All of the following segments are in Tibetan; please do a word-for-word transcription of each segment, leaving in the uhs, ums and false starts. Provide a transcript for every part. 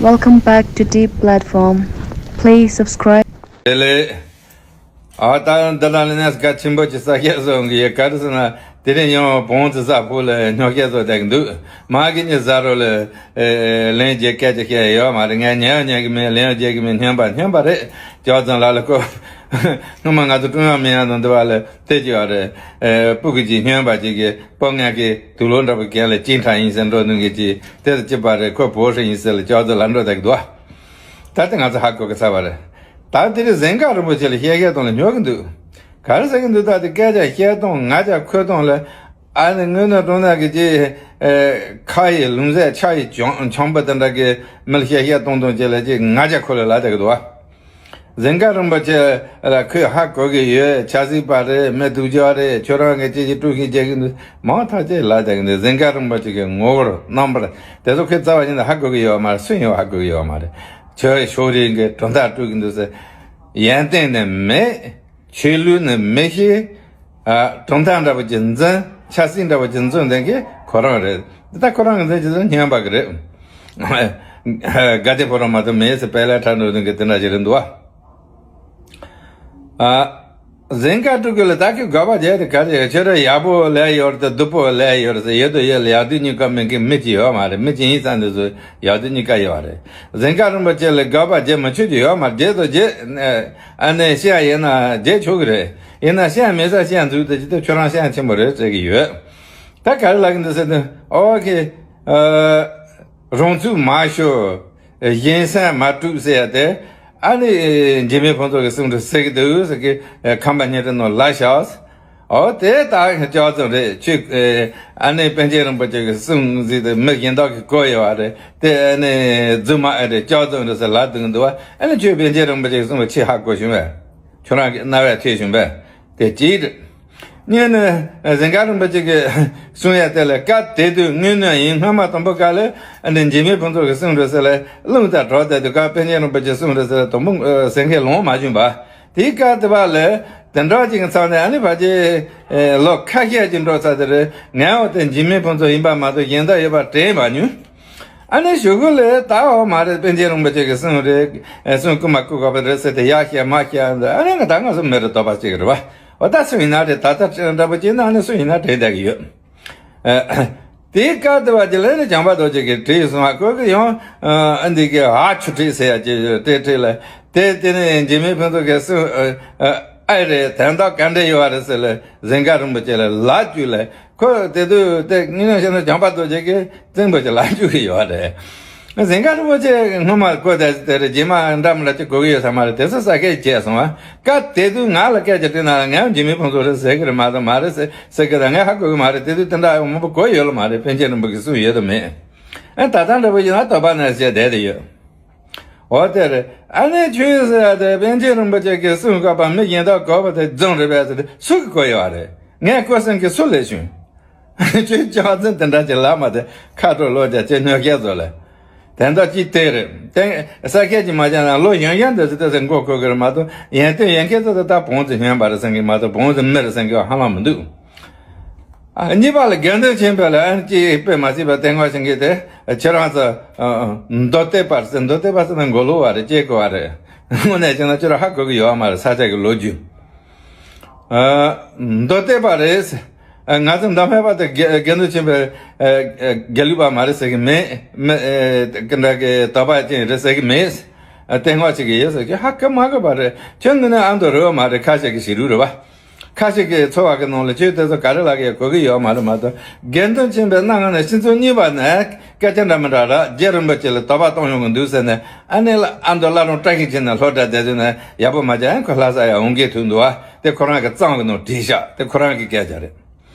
Welcome back to Deep Platform. Please subscribe. དེ་ལས། ཨ་ད་འདི་ལ་ནས་གལ་ཆེན་པོ་ཅིག་ས་ཁྱད་བཟོ་གི་ཡོད། ག་རེ་ཟེར་ན། དེ་རིང་ཡང་བོང་ཙི་ས་ཕུག་ལ་ཉོ་སྐད་བཟོ་བསྡད་ཀྱི་འདུག་མ་གི་ཉི་ཟ་རོ་ལ་ལན་རྒྱག་སྐད་ཅིག་བཤད་ཡོད་མ་རེད། ངས་ཉན་ཉན་གི་མེད། ལན་རྒྱག་གི་མེད། སྨྱོན་པ་སྨྱོན་པ་རེད། ཅོག་ཙམ་ལ་ལ་ཁོ་སྔོན་མ་ང་ཚོ་ཀྲུང་དབྱང་མི་ཡང་དང་འདི་བ་ལ་དེ་ཅི་བ་རེད། སྤུ་གུ་ཅིག་སྨྱོན་པ་ཅིག་གི་སྤོ་ངན་གི་དུག་ལོག་འདྲ་པོ་གན་ལ་ཅིན་ཁྲ་ཡིན་ཟེར་འགྲོ་འདུག་གི་ཅི་དེ་ལ་ཅི་པ་རེད། ཁོ་བོ་ཧྲི་ཡིན་ཟེར་ལ་ཅོག་ཙམ་ལ་འགྲོ་བསྡད་ཀྱི་འདུག་ད་ལྟ་ང་ཚོ་ཧ་གོ་གི་ཚར་བ་རེད། ད་དེ་རིང་གཟན་དཀར་རིན་པོ་ཆེ་ལ་བཤད་བཤད་སྟངས་ལ་ཉོ་གི་འདུག་ག་རེ་ཟེར་གི་འདུག་ད་དེ་སྐད་ཆ་བཤད་སྟངས་ང་ཅག་འཁོད་སྟངས་ལ་ཨ་ནི་དངོས་གནས་དྲང་གནས་ཀྱི་ཅི་ཁ་ཡི་ལུང་ཟད་ཆ་ཡི་བྱང་བྱང་པོ་དེ་འདྲ་གི་མི་ལ་བཤད་བཤད་སྟངས་སྟངས་ཅིག་ལ་ཅི་ང་ཅག་ཁོ་ལ་ལ་བསྡད་གི་འདུག་བ། གཟན་དཀར་རིན་པོ་ཆེ་ལ་ཁོས་ཧ་གོ་གི་ཡོད། ཆབ་སྲིད་པ་རེད། མི་སྡུག་ཅག་རེད། ཁྱོད་རང་གི་ཅི་ཅི་དཀྲུག་ཤིང་བྱེད་གི་འདུག་མང་ཐག་ཆོད་ལ་བསྡད་གི་འདུག་གཟན་དཀར་རིན་པོ་ཆེ་གི་ངོ་བོར་རྣམ་པར་དེ་ཚོ་ཁོས་རྩ་བ་ཉིད་ནས་ཧ་གོ་གི་ཡོད་མ་རེད། སུ་ཡིན་ཧ་གོ་གི་ཡོད་མ་རེད། ཁྱོད་ཕྱོགས་རིས་ཀྱི་གྲུབ་མཐའ་དཀྲུག་གི་འདུག་ཟེར། ཡོན་ཏན་ནི་མེད། ཆོས་ལུགས་ནི་མི་ཤེས། ཨ། གྲུབ་མཐའ་འདྲ་པོ་ཅིག་འཛིན། ཆབ་སྲིད་འདྲ་པོ་ཅིག་འཛིན་མཁན་གྱི་ཁོ་རང་རེད། འདི་ལྟ་ཁོ་རང་གི་འཛིན་གྱི་འཛིན་སྙམ་པ་གི་རེད། དགའ་ལྡན་ཕོ་བྲང་མ་གཏོགས་མེད་ཟེར་དཔལ་ལས་ཁྲ་འགྲོ་དོན་གྱི་དེ་འདྲ་ཞིག་རེད་འདུག་བ། ཨ། གཟན་དཀར་སྤྲུལ་སྐུ་ལ་ད་ཁྱོད་དགག་པ་བྱས་ཏེ་ག་རེ་ཡོད། ཁྱོད་རང་ཡག་པོ་ལས་ཡོད་རེད་དེ་སྡུག་པོ་ལས་ཡོད་རེད་ཟེར། ཡོད་དོ་ཡོད་ལ་ཡག་སྡུག་གཉིས་ཀ་མེད་མཁན་མི་གཅིག་ཡོད་མ་རེད། མི་གཅིག་ཡིན་ཙང་འདི་ཚོ་ཡག་སྡུག་གཉིས་ཀ་ཡོད་རེད། གཟན་དཀར་རིན་པོ་ཆེ་ལ་དགག་པ་བྱེད་མི་ཆོག་རྒྱུ་ཡོད་མ་རེད། བྱེད་དོ་བྱེད། ཨ་ནི་བཤད་ཡིན་ན་བྱེད་ཆོག་གི་རེད། ཡིན་ན་བཤད་མེད་ས་བཤད་འཛུགས་དེ་ཅི་ལྟར་ཁྱོད་རང་བཤད་ཆེན་པོ་རེད་ཟེར་གི་ཡོད། ད་ག་རེ་ལབ་གི་འདུག་ཟེར་ན། ཨོ་ཁེ། ཨ། རང་ཚུགས་མ་ཤོར། གཞན་སེམས་མ་དཀྲུག་ཟེར་ཡ་དེ། ཨ་ནི་འཇིགས་མེད་ཕུན་ཚོགས་ཀྱིས་གསུངས་འདུག་ཟེར་གི་འདུག་ཟེར་གི། ཁམས་པ་སྙན་གྲགས་ནང་ལབ་ཤག་ཨོ་དེ་ད་ཅོག་ཙམ་རེད། ཁྱོད། ཨ་ནི་པཎ་ཆེན་རིན་པོ་ཆེ་གིས་གསུངས་ཟིག་དེ་མི་གཞན་དག་གིས་གོ་ཡོད་བ་རེད་དེ། ཨ་ནི་རྫུན་མ་ཨེ་རེད། ཅོག་ཙམ་རེད་ཟེར་ལབ་འདུག་འདུག་བ། ཨ་ནི་ཁྱོད་པཎ་ཆེན་རིན་པོ་ཆེ་གིས་གསུངས་པ་ཆེས་ཧ་གོ་བྱུང་བས། ཁྱོད་རང་གི་རྣ་བས་ཐོས་བྱུང་བས། དེ་གཅིག་རེད། གཉིས་ནི། གཟན་དཀར་རིན་པོ་ཆེ་གིས་གསུང་ཡ་དེ་ལ་སྐབས་དེ་དུས་དངོས་གནས་ཡིན། སྔོན་མ་དང་པོ་སྐབས་ལ་ཨ་ནི་འཇིགས་མེད་ཕུན་ཚོགས་ཀྱིས་གསུངས་རེད་ཟེར་ལ་རླུང་དང་གྲོགས་བསྡད་དུས་སྐབས་པཎ་ཆེན་རིན་པོ་ཆེས་གསུངས་རེད་ཟེར་ལ་དང་པོ་ཟེར་མཁན་ལོང་མ་བྱུང་བ། དེའི་སྐབས་དེ་བ་ལ་དེ་འདྲ་ཅིག་གི་ཚབ་ནས་ཨ་ནི་ཕལ་ཆེར་ལོ་ཁ་ཤས་ཅིག་འགྲོ་ཚར་དེ་རེད། ངའི་འོ་དེ་འཇིགས་མེད་ཕུན་ཚོགས་ཡིན་པ་མ་གཏོགས་གཞན་དག་ཡོད་པ་དྲན་མ་མྱོང་། ཨ་ནི་གཞུག་གུ་ལ་ད་འོ་མ་རེད། པཎ་ཆེན་རིན་པོ་ཆེ་གིས་གསུངས་རེད། གསུང་རྐུ་མ་རྐུ་དགོས་པ་རེད་ཟེར་ཏེ་ཡར་བཤད་མར་བཤད་འདི་ཨ་ནི་ང་ད་ང་ཚོ་མི་རེད། དོགས་པ་གཅིག་རེད་བ། འོ་ད་སུ་ཡིན་ན་རེད། ད་ལྟ་འདྲ་པོ་བྱས་ན་ཨ་ནི་སུ་ཡིན་ན་དྲན་བསྡད་ཀྱི་ཡོད། དེའི་སྐབས་དེ་བ་དེ་ལ་ནི་བྱམས་པ་རྡོ་རྗེ་གིས་བྲིས་སོང་བ། ཁོ་གིས་ཡང་ཨ་འདི་གི་ཨ་ཆུ་ཁྲིད་ཟེར་ཡ་ཅིག་ཡོད། དེ་ཁྲིད་ལ་དེ་དེ་ནི་འཇིགས་མེད་ཕུན་ཚོགས་ཀྱིས་གསུངས། ཨེ་རེད། དོན་དག་ག་འདྲ་ཡོད་བ་རེད་ཟེར་ལ་གཟན་དཀར་རིན་པོ་ཆེ་ལ་ལབ་བཅུག་ལ། ཁོ་དེ་དུས་དེ་དངོས་གནས་བཤད་ན་བྱམས་པ་རྡོ་རྗེ་གིས་བཙན་པོ་ཅིག་ལབ་བཅུག་གི་ཡོད་རེད། གཟན་དཀར་རིན་པོ་ཆེ་སྔོན་མ་གོ་དེ་དེ་རེད། རྗེས་མ་འདྲ་མི་འདྲ་ཅིག་གོ་གི་ཡོད་ས་མ་རེད། དེ་ཚོ་ས་སྐད་བྱས་སོང་ཨ། སྐབས་དེ་དུས་ང་ལ་སྐད་ཆ་དྲིས་ན་ལ་ངས་འཇིགས་མེད་ཕུན་ཚོགས་རེད་ཟེར་གི་རེད་མ་གཏོགས་མ་རེད་ཟེར་ཟེར་གི་རེད། ངས་ཧ་གོ་གི་མ་རེད། དེ་དུས་དེ་འདྲ་མང་པོ་གོ་ཡོད་ལ་མ་རེད། པཎ་ཆེན་རིན་པོ་ཆེས་གསུངས་ཡོད་དམ་མེད། ཨ་ད་ལྟ་འདྲ་པོ་ཡིན་ན་དོགས་པ་ནས་བཤད་བསྡད་དེ་ཡོད། འོ་དེ་རེད། ཨ་ནི་ཆོས་ཟེར་ཡ་དེ་པཎ་ཆེན་རིན་པོ་ཆེ་གིས་གསུངས་སྐབས་པ་མི་གཞན་དག་གོ་བ་དེ་རྫུན་རེད་པས་ཟེར་ཏེ་སུ་གིས་གོ་ཡོད་བ་རེད། ངས་གོ་སེམས་ཀྱི་སུ་ལས་བྱུང་། ཁྱོད་ཅག་ཚན་དེ་འདྲ་ཅིག་ལབ་མ་དེ་ཁ་དྲོ་ལོ་རྒྱ་ཅེ་ཉོ་སྐལ་བཟོ་ལ། དེ་འདྲ་ཅིག་དེ་རེད། དེ་ས་སྐད་ཅིག་མ་བྱས་ན་ལོ་གཞོན་གཞོན་དེ་ཚོ་དེ་ཚོ་མགོ་འཁོར་གི་རེད་མ་གཏོགས་ཡོན་ཏན་ཡོད་མཁན་ཚོ་དེ་ད་བོང་ཙི་སྨྱོན་པ་རེད་བསམ་གི་མ་གཏོགས་བོང་ཙི་མི་རེད་བསམ་གི་ཧ་ལམ་མི་འདུག་ཨ། གཉིས་པ་ལ་དགེ་འདུན་ཆོས་འཕེལ་ལ་ཨ་ནི་ཅིག་དཔེ་མ་སྲིད་པ་བསྟན་ཁོག་ཤིང་གི་དེ་ཁྱེད་རང་ཚོ་མདོ་སྡེ་པ་ཟེར། མདོ་སྡེ་པ་ཟེར་ན་མགོ་ལོག་པ་རེད། སྐྱེ་དགོས་པ་རེད། དངོས་གནས་བྱས་ན་ཁྱོད་རང་ཧ་གོ་གི་ཡོད་མ་རེད། ས་ཆ་གི་ལོ་རྒྱུས། ཨ། མདོ་སྡེ་པ་རེད། ཨ། ང་ཚོ་མདོ་སྨད་པ་དེ་དགེ་དགེ་འདུན་ཆོས་འཕེལ་ཨ་ཨ་དགེ་ལུགས་པ་མ་རེད་ཟེར་གི་མེད། མི་ཨ་དེ་འདྲ་གི་དོགས་པ་ཅན་རེད་ཟེར་གི་མེད། ཨ། བསྟན་ཁོག་ཅིག་གི་ཡོད་ཟེར་གི་ཧ་གོ་མ་གོ་བ་རེད། ཁྱོད་དངོས་གནས་ཨ་མདོ་རེད་པ་མ་རེད། ཁ་ཤས་ཀྱི་ཞིག་རུ་རེད་པ། ཁ་ཤས་ཀྱི་འཚོ་བ་གི་ནང་ལ་ཆོས་དེ་ཚོ་ག་རེ་ལབ་གི་ཡོད་གོ་གི་ཡོད་མ་རེད་མ་གཏོགས། དགེ་འདུན་ཆོས་འཕེལ་གནའ་སྔ་ནས་སྤྱི་ཚོགས་གཉིས་པ་ནས་སྐད་ཆ་འདྲ་མི་འདྲ་ར་རྗེ་རིན་པོ་ཆེ་ལ་དོགས་པ་གཏོང་ཡོང་གི་འདུག་ཟེར་ནས། ཨ་ནི་ལ་ཨ་མདོ་བླ་རུང་བཀྲ་ཤིས་འཁྱིལ་ནས་ལྷོ་བྲག་བསྡད་དུས་ནས་ཡག་པོ་མ་བྱས་ཨ་ཁོ་ལྷ་ས་ཡར་འོང་གི་ཐུག་འདུག་པ། དེ་ཁོ་རང་གི་གཙང་གི་ནང་བྲིས་ཤག་དེ་ཁོ་རང་གི་སྐད་ཆ་རེད།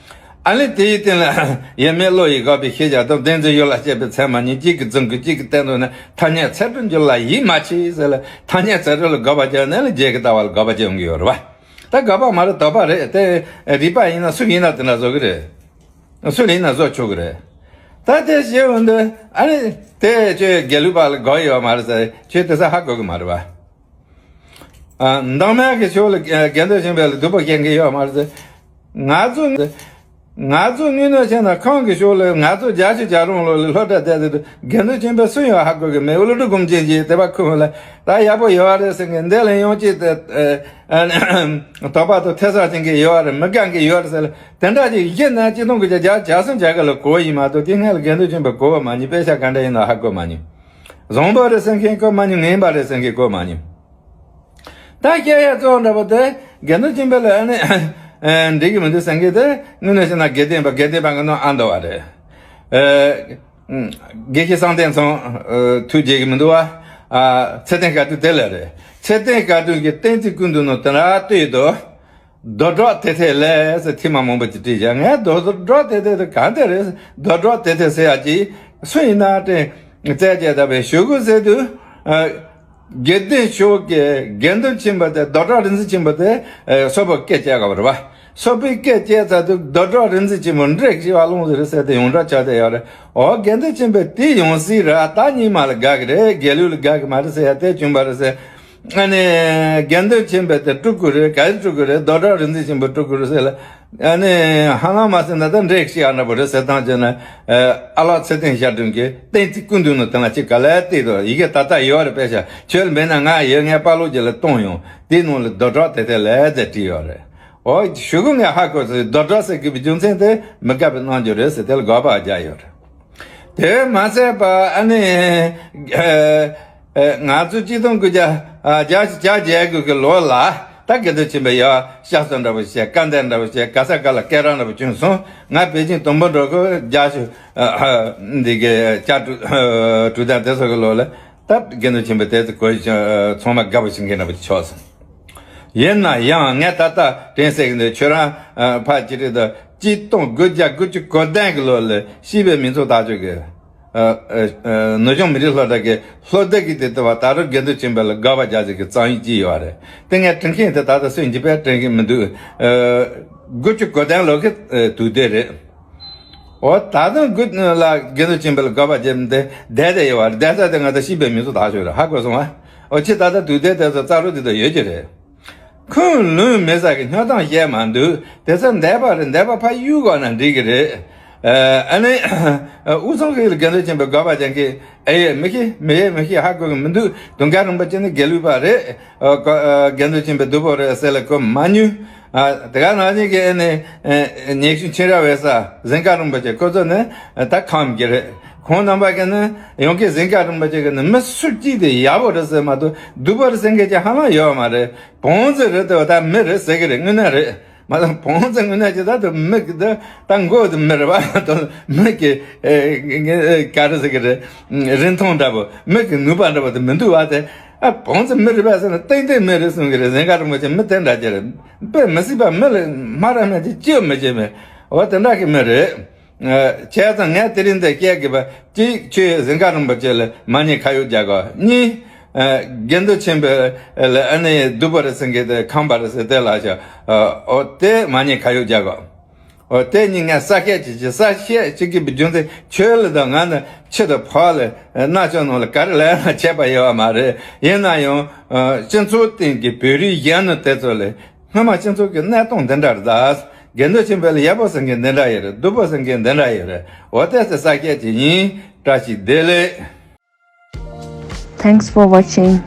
ཨ་ནི་དེའི་སྟེང་ལ་ཡེ་མེད་བློ་ཡིས་དགག་པའི་ཤེས་བྱ་དང་། བདེན་རྫུན་ཡུལ་ལ་དཔྱད་པའི་ཚད་མ་གཉིས། གཅིག་གིས་རྫུན་དགོས་གཅིག་གིས་བསྟན་དོན་ནི། ཐ་སྙད་ཚད་གྲུབ་འགྱུར་ལ་ཡིད་མ་ཆེས་ཟེར་ལ། ཐ་སྙད་ཚད་གྲུབ་ལ་དགག་པ་བྱས་ནས་ལ་རྗེ་གི་ལྟ་བ་ལ་དགག་པ་བྱེད་ཡོང་གི་ཡོད་རེད་པ། ད་དགག་པ་མ་རེད། དོགས་པ་རེད། དེ་རིགས་པ་ཡིན་ན་སུ་ཡིན་ན་དེ་འདྲ་བཟོ་གི་རེད། སུ་ལ་ཡིན་ན་བཟོ་ཆོག་གི་རེད། ད་དེ་བཤད་འོང་དུས་ཨ་ནི་དེ་ཁྱོད་དགེ་ལུགས་པ་ལ་དགག་ཡོད་མ་རེད་ཟེར། ཁྱོད་དེ་ས་ཧ་གོ་གི་མ་རེད་པ། ཨ། མདོ་སྨད་ཀྱི་ཕྱོགས་ལ་དགེ་འདུན་ཆོས་འཕེལ་ལ་སྡུག་པོ་སྐྱེལ་མཁན་ཡོད་མ་རེད་ཟེར། ང་ཚོ་ ང་ཚོ་དངོས་གནས་བྱས་ན་ཁམས་ཀྱི་ཕྱོགས་ལ་ང་ཚོ་རྒྱ་ཆེ་རྒྱ་རོང་ལོ་ལ་སློབ་གྲྭ་བསྡད་དེ་དུས་དགེ་འདུན་ཆོས་འཕེལ་སུ་ཡང་ཧ་གོ་གི་མེད། ཨུ་ལུ་ཀྲུ་སྒོམ་ཆེན་གྱིས་དེ་བ་ཁུངས་ལ་ད་ཡག་པོ་ཡོད་རེད་ཟེར་གི། འདི་ལ་ཡང་ཅིག་དེ་དོགས་པ་དང་ཐེ་ཚོམ་ཅན་གྱི་ཡོད་རེད། མི་དགའ་གི་ཡོད་རེད་ཟེར་ལ། དེ་འདྲ་ཅིག་གཞི་ནས་ཅི་གཏོང་གི་བྱ་བྱ་སུ་བྱ་གི་ལ་གོ་ཡིན་མ་གཏོགས། དེ་སྔ་ལ་དགེ་འདུན་ཆོས་འཕེལ་གོ་བ་མ་ཉིད། དཔེ་ཆ་ག་འདྲ་ཡིན་ན་ཧ་གོ་མ་ཉིད། བཟང་པོ་རེད་ཟེར་མཁན་གོ་མ་ཉིད། ངན་པ་རེད་ཟེར་མཁན་གོ་མ་ཉིད། ད་སྐད་ཡ་གཙོ་བོ་འདྲ་པོ་དེ་དགེ་འདུན་ཆོས་འཕེལ་ལ་ཨ་ནི་འགྲིག་གི་མི་འདུག་ཟེར་མཁན་དེ་དངོས་གནས་བྱས་ན་དགེ་ལྡན་པ་དགེ་ལྡན་པ་གི་ནང་ཨ་འདུ་བ་རེད། དགེ་བཤེས་གསང་བསྟན་ཚང་ཐུགས་དགྱེས་ཀྱི་མི་འདུག་བ། ཚེ་བརྟན་དགའ་སྟོན་དེ་ལ་རེད། ཚེ་བརྟན་དགའ་སྟོན་གྱི་བསྟན་འཛིན་སྐུ་མདུན་ནོ་དེ་ལ་ལྟོས་དོ། རྡོ་གྲོགས་དེ་དེ་ལས་ཟེར་ཐེངས་མ་མང་པོ་ཅིག་བྲིས་བཞག་ངས་རྡོ་གྲོགས་དེ་དེ་དེ་གང་དེ་རེད། རྡོ་གྲོགས་དེ་དེ་ཟེར་ཡ་ཅིག་སུ་ཡིན་ན་དྲན་བཙལ་བྱས་ད་པའི་ཞུ་དགོས་ཟེར་དུས། དགེ་ལྡན་ཕྱོགས་ཀྱི་དགེ་འདུན་ཆེན་པོ་དེ་རྡོ་གྲོགས་རིག་འཛིན་ཆེན་པོ་དེ་སོག་པོ་སྐད་བཅད་ག་བ་རེད་བ། སོག་པོའི་སྐད་བཅད་ཚར་དུས་རྡོ་གྲོགས་རིག་འཛིན་ཆེན་པོ་འདྲེ་ཞིག་བ་ལོང་ཟེར་ཟེར་ཏེ་ཡོངས་གྲགས་ཆགས་བསྡད་ཡོད་རེད། འོ་དགེ་འདུན་ཆེན་པོ་དེ་ཡོང་སྲིད་ར། ད་རྙིང་མ་ལ་དགའ་གི་རེད། དགེ་ལུགས་ལ་དགའ་གི་མ་རེད་ཟེར་ཡ་དེ་བྱུང་བ་རེད་ཟེར། ཨ་ནི་དགེ་འདུན་ཆེན་པོ་དེ་སྤྲུལ་སྐུ་རེད། ག་རེ་སྤྲུལ་སྐུ་རེད། རྡོ་གྲོགས་རིག་འཛིན་ཆེན་པོ་སྤྲུལ་སྐུ་རེད་ཟེར་ལ། ཨ་ནི་ཧ་ལམ་མ་ཟེར་ན་ད་འདྲེ་ཞིག་ཨ་འདྲ་པོ་རེད་ཟེར་སྟངས་བྱས་ན། ཨ་ལགས་ཚེ་བརྟན་ཞབས་དྲུང་གིས་བསྟན་འཛིན་སྐུ་མདུན་ནོ་དེ་ལ་ཅིག་ག་ལ་བལྟས་དོ། ཡི་གེ་ད་ལྟ་ཡོད་རེད། དཔེ་ཆ་ཁྱོད་ལ་མེད་ན་ང་ཡོད། ངས་དཔའ་ལོ་རྒྱལ་ལ་གཏོང་ཡོང་། དེའི་ནང་ལ་རྡོ་གྲོགས་དེ་དེ་ལས་ཟེར་བྲིས་ཡོད་རེད། འོ་ཞུ་གི་ངས་ཧ་གོ་སོང་། རྡོ་གྲོགས་ཟེར་གི་བའི་རྒྱུ་མཚན་དེ་མི་དགའ་བའི་རྣམ་འགྱུར་རེད་ཟེར་དེ་ལ་དགག་པ་རྒྱག་ཡོད་རེད། དེ་མ་ཟད་པ་ཨ་ནི། ཨ་ང་ཚོ་གཅིག་སྟོང་དགུ་བརྒྱ་ཨ་བརྒྱད་ཅུ་གྱ་བརྒྱད་དགུ་གི་ལོ་ལ་ད་དགེ་འདུན་ཆེན་པོ་ཡ་ཤ་ཚ་འདྲ་པོ་བྱས། དཀའ་ལས་འདྲ་པོ་བྱས། ག་ས་ག་ལ་སྐད་གྲགས་འདྲ་པོ་བྱུང་སོང་། ང་པེ་ཅིང་དུམ་བུ་འགྲོ་གི་རྒྱ་ཤོད་འདི་གི་བཅའ་དྲུག་དྲུག་དང་དེ་ཚོ་གི་ལོ་ལ་ད་དགེ་འདུན་ཆེན་པོ་དེ་ཚོ་གོ་ཚང་མ་དགའ་པོ་བྱེད་མཁན་འདྲ་པོ་ཆགས་སོང་། ཡིན་ན་ཡང་ངས་ད་ལྟ་དྲན་གསོ་གི་འདུག་ཁྱོད་རང་ཕ་ཅི་རེད་ད། གཅིག་སྟོང་དགུ་བརྒྱ་དགུ་བཅུ་གོ་བདུན་གི་ལོ་ལ་སྤྱི་པའི་མི་ཚོགས་ཐག་གཅོད་ཀྱི་ནུབ་བྱང་མི་རིགས་སློབ་གྲྭ་གི་སློབ་སྡེ་གི་དེ་ལྟ་བ་ད་རུང་དགེ་འདུན་ཆེན་པོ་ལ་དགག་པ་རྒྱག་ཅིག་གི་རྩོམ་ཡིག་ཅིག་ཡོད་རེད། དེ་ངས་དྲན་མཁན་དེ་ད་ལྟ་སུ་ཡིན་གྱི་དཔེ་དྲན་གི་མི་འདུག་དགུ་བཅུ་གོ་བདུན་ལོ་གི་དུས་དེ་རེད། འོ་ད་དུང་དགུ་ལ་དགེ་འདུན་ཆེན་པོ་ལ་དགག་པ་བརྒྱབ་འདི་བསྡད་དེ་ཡོད་བ་རེད། བསྡད་ས་དེ་ང་ཚོ་སྤྱི་པའི་མི་ཚོགས་ཐག་ཆོད་རེད། ཧ་གོ་སོང་ཨ། འོ་ཁྱེད་ད་ལྟ་དུས་དེ་དེ་ཚོ་རྩ་རུ་དེ་ཚོ་ཡོད་ཀྱི་རེད། ཁུངས་ལུང་མེད་ས་གི་སྨྱོ་སྟངས་བཤད་མ་འདུག་དེ་ཚོ་འདས་པ་རེད། འདས་པ་ཕར་གཡུག་དགོས་ན་འགྲིག་གི་རེད། ཨ་ནི་དབུས་གཙང་གི་དགེ་འདུན་ཆེན་པོའི་དགག་པ་རྒྱག་མཁན་ཨེ་ཡོད་མི་ཤེས། མི་ཡོད་མི་ཤེས། ཧ་གོ་གི་མི་འདུག་དུང་དཀར་རིན་པོ་ཆེ་ནི་དགེ་ལུགས་པ་རེད། དགེ་འདུན་ཆེན་པོའི་སྡུག་པོ་རེད་ཟེར་ལ་གོ་མ་མྱོང་། དེ་ག་ནང་བཞིན་གྱི་ཨ་ནི་ཉེ་ཤུལ་ཆོས་ར་བའི་ས་གཟན་དཀར་རིན་པོ་ཆེ་ཁོ་ཚོ་ནི་ད་ཁམས་ཀྱི་རེད། ཁོང་རྣམ་པ་གི་ནི་ཡོང་གི་གཟན་དཀར་རིན་པོ་ཆེ་གི་ནི་མི་སུ་གཅིག་དེ་ཡག་པོ་རེད་ཟེར་མ་གཏོགས་སྡུག་པོ་རེད་ཟེར་མཁན་ཅིག་ཧ་ལམ་ཡོད་མ་རེད། བོང་རྫི་རེད་དོ། ད་མི་རེད་ཟེར་གི་རེད། དངོས་གནས་རེད། མ་གཏོགས་བོང་རྫི་དངོས་གནས་ཅིག་ད་དུ་མི་གི་ད་ད་མགོ་དུ་མི་རེད་པ། མི་གི་ག་རེ་ཟེར་གི་རེད། རིན་ཐང་འདྲ་པོ་མི་གི་ནུས་པ་འདྲ་པོ་དུ་མི་འདུག་བ། དེ་ཨ་བོང་རྫི་མི་རེད་པ་ཟེར་ན་ཏན་ཏན་མི་རེད་གསུང་གི་རེད། གཟན་དཀར་རིན་པོ་ཆེ་མི་དེ་འདྲ་ཅིག་རེད། དཔེ་མི་སྲིད་པ་མི་ལ་སྨ་ར་མེད་ཅིག་ཅིའི་མི་བྱེད་མེད། འོ་དེ་འདྲ་གི་མི་རེད། བྱས་ཙང་ངས་དེ་རིང་འདི་བཤད་དགོས་པ་གཅིག་ཁྱོད་གཟན་དཀར་རིན་པོ་ཆེ་ལ་མ་ཉེས་ཁ་གཡོག་རྒྱག་དགོས། གཉིས། དགེ་འདུན་ཆེན་པོ་ལ་ཨ་ནི་སྡུག་པོ་རེད་ཟེར་མཁན་དེ་ཁམས་པ་རེད་ཟེར་དེ་ལ་ཤ་འོ་དེ་མ་ཉེས་ཁ་གཡོག་རྒྱག་དགོས། འོ་དེ་གཉིས་ངས་གསལ་བཤད་བྱེད་ཀྱི། གསལ་བཤད་བྱེད་ཀྱི་བའི་རྒྱུ་མཚན་ཁྱོད་ལ་དང་ང་ནི་ཕྱི་དང་ཕར་ལ་རྣ་ཅོག་ནང་ལ་ག་རེ་ལབ་ན་བྱས་པ་ཡོད་པ་མ་རེད། ཡིན་ན་ཡང་སྤྱི་ཚོགས་སྟེང་གི་བོད་རིགས་གཞོན་ནུ་དེ་ཚོ་ལ། སྔོན་མ་སྤྱི་ཚོགས་ཀྱི་གནས་སྟངས་འདི་འདྲ་རེད་ད། དགེ་འདུན་ཆོས་འཕེལ་ལ་ཡག་པོ་ཟེར་མཁན་འདི་འདྲ་ཡོད་རེད། སྡུག་པོ་ཟེར་མཁན་འདི་འདྲ་ཡོད་རེད། འོ་དེ་ཚོ་གསལ་བཤད་ཅིག་ཡིན། བཀྲ་ཤིས་བདེ་ལེགས། Thanks for watching.